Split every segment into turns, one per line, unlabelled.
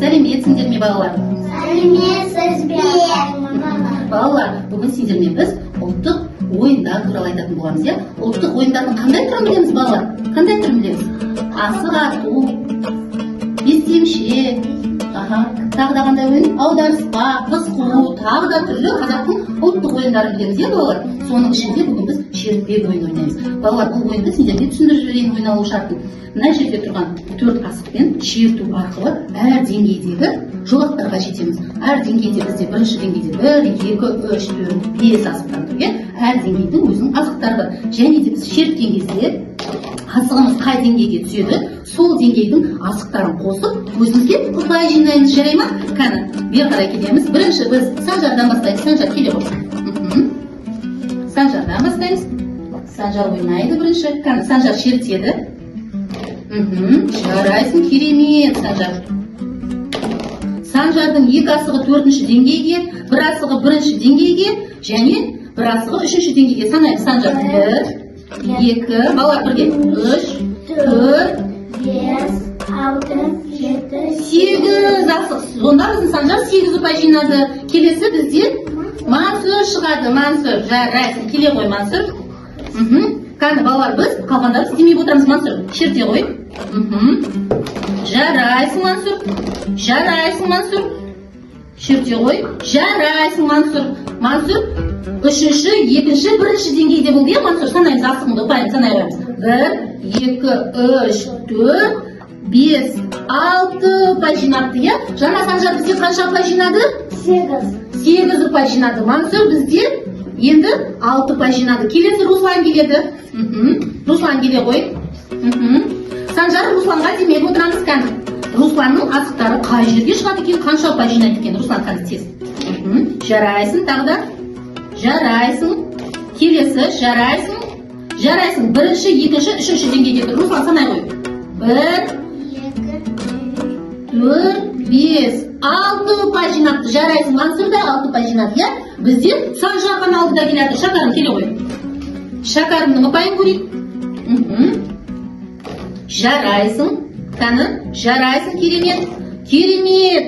Сәлеметсіңдер ме, балалар?
Сәлеметсіз бе?
Балалар, бүгін сендермен біз ұлттық ойындар туралы айтатын боламыз, иә? Ұлттық ойындардың қандай түрін білеміз, балалар? Қандай түрін білеміз? Асық ату, бестемше, аха, тағы да қандай ойын? Аударыспақ, қыз қуу, тағы да түрлі қазақтың ұлттық ойындарын білеміз, иә, балалар? Соның ішінде бүгін біз шертпек ойын ойнаймыз. Балалар, бұл ойынды сендерге түсіндіріп жіберейін, ойналу шартын. Мына жерде тұрған төрт асықпен шерту арқылы әр деңгейдегі жолақтарға жетеміз. Әр деңгейде бізде бірінші деңгейде бір, екі, үш, төрт, бес асықтан тұр, иә? Әр деңгейдің өзінің асықтары бар. Және де біз шерткен кезде асығымыз қай деңгейге түседі, сол деңгейдің асықтарын қосып, өзімізге ұпай жинаймыз. Жарай ма? Кәні, бері қарай келеміз. Бірінші біз Санжардан бастаймыз. Санжар, келе ғой. Санжардан бастаймыз. Санжар ойнайды бірінші. Кәні, Санжар шертеді. Жарайсың, керемет, Санжар. Санжардың екі асығы төртінші деңгейге, бір асығы бірінші деңгейге және бір асығы үшінші деңгейге. Санаймыз, Санжар. Бір, екі, балалар, бірге. Үш, төрт,
5, 6, 7,
8 асық. Сонда біздің Санжар 8 ұпай жинады. Келесі бізде Мансұр шығады. Мансұр, жарайсың, келе ғой, Мансұр. Кәні, балалар, біз қалғандары істемей отырамыз. Мансұр, шерте ғой. Жарайсың, Мансұр. Жарайсың, Мансұр. Шерте ғой. Жарайсың, Мансұр. Мансұр үшінші, екінші, бірінші деңгейде болды, иә, Мансұр? Санаймыз асығыңды, ұпайын санай қоямыз. Бір, екі, үш, төрт, бес, алты ұпай жинапты, иә? Жаңа Санжар бізде қанша ұпай жинады?
8.
8 ұпай жинады. Мансұр бізде енді 6 ұпай жинады. Келесі Руслан келеді. Руслан, келе ғой. Санжар, Русланға демеп отырамыз. Кәні, Русланның асықтары қай жерге шығады екен, қанша ұпай жинайды екен? Руслан, кәні, тез. Жарайсың, тағы да жарайсың. Келесі, жарайсың, жарайсың. Бірінші, екінші, үшінші деңгейде тұр. Руслан, санай ғой. Бір,
2,
төрт, бес, алты ұпай жинапты. Жарайсың. Мансұр да 6 ұпай жинады, иә? Бізде Санжар ғана алдыда келе жатыр. Шәкәрім, келе ғой. Шәкәрімнің ұпайын көрейік. Жарайсың, кәні, жарайсың, керемет, керемет,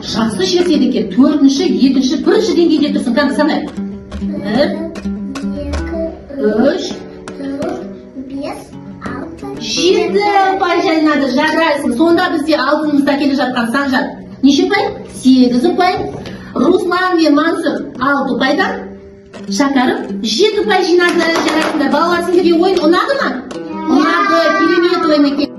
жақсы шертеді екен. Төртінші, екінші, бірінші деңгейде тұрсың. Кәні, санайық. Бір,
2,
үш,
4, 5, 6,
7 ұпай жинады. Жарайсың. Сонда бізде алдымызда келе жатқан Санжар неше ұпай? 8 ұпай. Руслан мен Мансұр 6 ұпайдан, Шәкәрім 7 ұпай жинады. Жарайсыңдар, балалар. Сендерге ойын ұнады ма? Ұнады, керемет ойын екен.